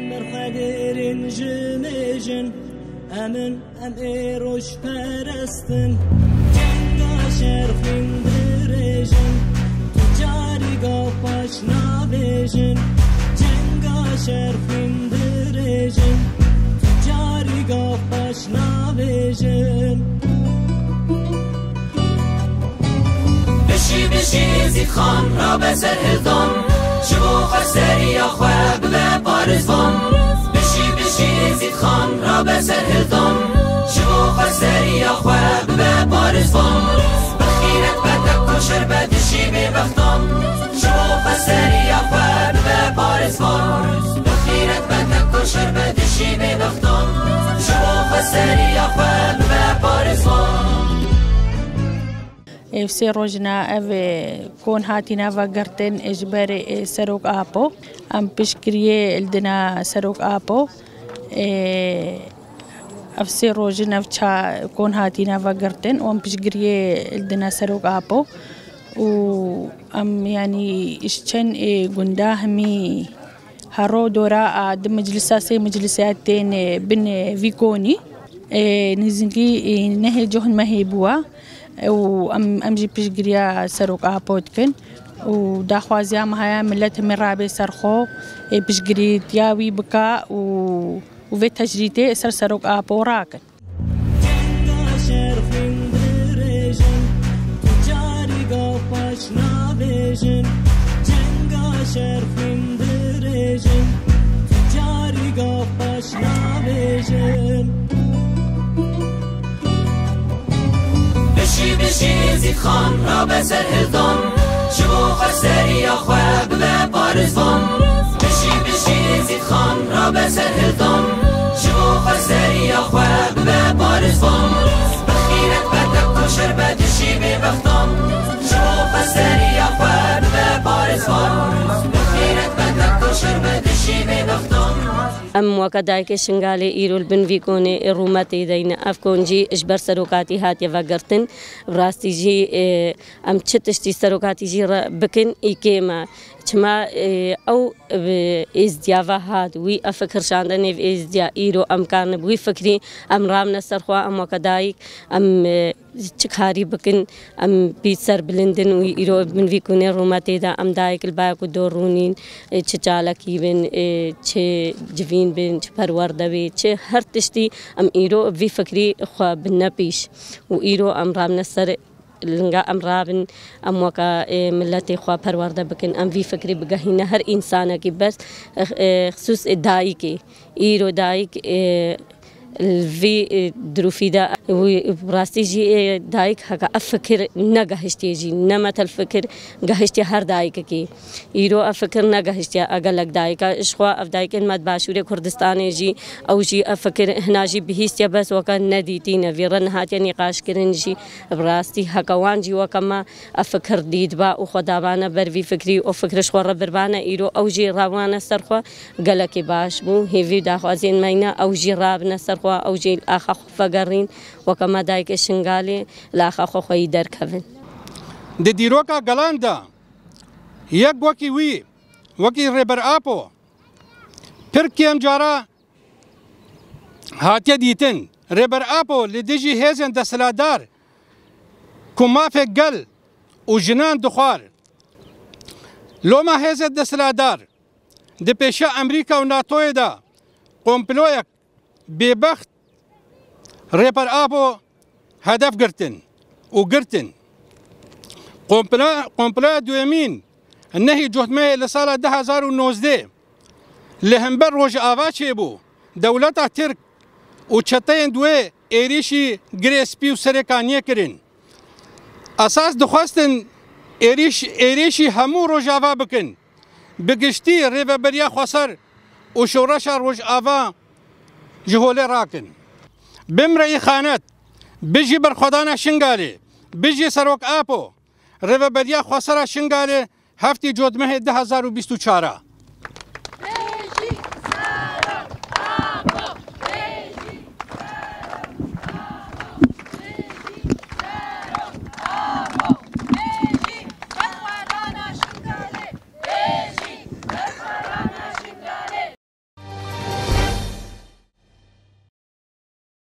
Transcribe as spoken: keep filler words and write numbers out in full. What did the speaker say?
Berxwedêrên jinê jin, em in, em ê rojperest in. Cenga şer xwîn dirêjin, tu carî gav paş navêjin. Cenga şer xwîn dirêjin, tu carî gav paş navêjin. Bijî, bijî Êzîd Xan, rabe ser hildan, ji bo xweseriya xwe bibe parêzvan. Bijî, bijî Êzîd Xan, rabe ser hildan, ji bo xweseriya xwe bibe parêzvan. Bi xîret be teko şer be dijî bêbextan, ji bo xweseriya xwe bibe parêzvan. Bi xîret be teko şer be dijî bêbextan, ji bo xweseriya xwe bibe parêzvan. Ev sê rojina ev, e, kon hatîne vegirtin, e, ji ber, e, Serok Apo. Em piştgiriyê li dina Serok Apo, e, ev sê rojin ev ça kon hatîne vegirtin û em piştgiriyê li dina Serok Apo û em, yanî, ji çend, e, gunda hemî Hero dora a di meclisa, sê meclisa tên, e, bin, e, vî konî, e, nêzîkî, e, nehê cih mehê bûwa, e, û em, em jî piştgiriya Serok Apo dikin û daxwaziya me heye millet hemî rabe ser xwe, e, piştgiriya wî bika û, û vê tecrîtê ser Serok Apo rakin. Cenga şer xwîn dirêjin, tu carî gav paş navêjin. Cenga şer xwîn dirêjin, tu carî gav paş navêjin. Bijî, bijî Êzîd Xan, rabe ser hildan, ji bo xweseriya xwe bibe parêzvan. Bijî, bijî Êzîd Xan, rabe ser hildan, ji bo xweseriya xwe bibe parêzvan. Bi xîret be teko şer be dijî bêbextan, ji bo xweseriya xwe bibe parêzvan. Bi xîret be teko şer be dijî bêbextan. Em weke dayikê Şingalê îro li bin vî konê rûmetê de ne. Ev kon jî ji ber serokatî hatiye vegirtin. Bi rastî jî, e, em çi tiştî serokatî jî re bikin, î kêm e. Çima, e, ew, e, êzdiya ve hat, wî ev fikir şande nêv êzdiya, îro em karine bi wî fikrî em ravne ser xwe, em weke dayik, em, e, çi karî bikin, em bî serbilind in û îro bin vî konê rûmetê de em dayik li baya ku dor rûnîn, e, çi çalakî bin, e, çi civîn bin, çi perwerde bê, çi her tiştî em îro bi vî fikrî xwe bine pîş û îro em ravne ser linga em rabin, em weke, e, miletê xwe perwerde bikin, em vî fikrî bigehîne her însanekî bes, e, e, xisûs, e, dayikê. Îro dayik, e, li vî, e, dirûfî de, wî, bi rastî jî, e, dayik heke ev fikir negehiştiye jî, ne metel fikir gehiştiye her dayikekî. Îro ev fikir negehiştiye, e, gelek dayika. Ji xwe ev dayikên me di Başûrê Kurdistanê jî, ew jî ev fikir hina jî bihîstiye, bes weke nedîtî ne, vî re nehatiye nîqaşkirin jî. Bi rastî heke wan jî weke me ev fikir dîtba û xwe dabane ber vî fikrî û fikir ji xwe re birbane, îro ew jî ravane ser xwe, gelekî baş bû. Hêvî û daxwazên me ne, ew jî rabine ser xwe, ew jî li axa xwe vegerîn, weke me dayikê Şingalê li axa xwe xweyî derkevin. Di dîroka gelan de yek wekî wî, wekî Rêber Apo, pir kêm cara hatiye dîtin. Rêber Apo li dijî hêzên desthilatdar ku mafê gel û jinan dixwar. Loma hêzên desthilatdar di pêşiya Amerîka û NATOyê de komployek bêbext Rêber Apo hedef girtin û girtin. Komplo-, komploya duyemîn nehî cotmehê li sala du hezar û nozdeh li hember Rojava çêbû. Dewleta Tirk û çeteyên di wê êrîşî girê spî û serê kaniyê kirin. Esas dixwestin êrîş-, êrîşî hemû Rojava bikin. Bi giştî Rêveberiya Xweser û Şoreşa Rojava ji holê rakin. Bimre îxanet, bijî berxwedana Şingalê, bijî Serok Apo, Rêveberiya Xweser a Şingalê heftê cotmehê du hezar û bîst û çar a.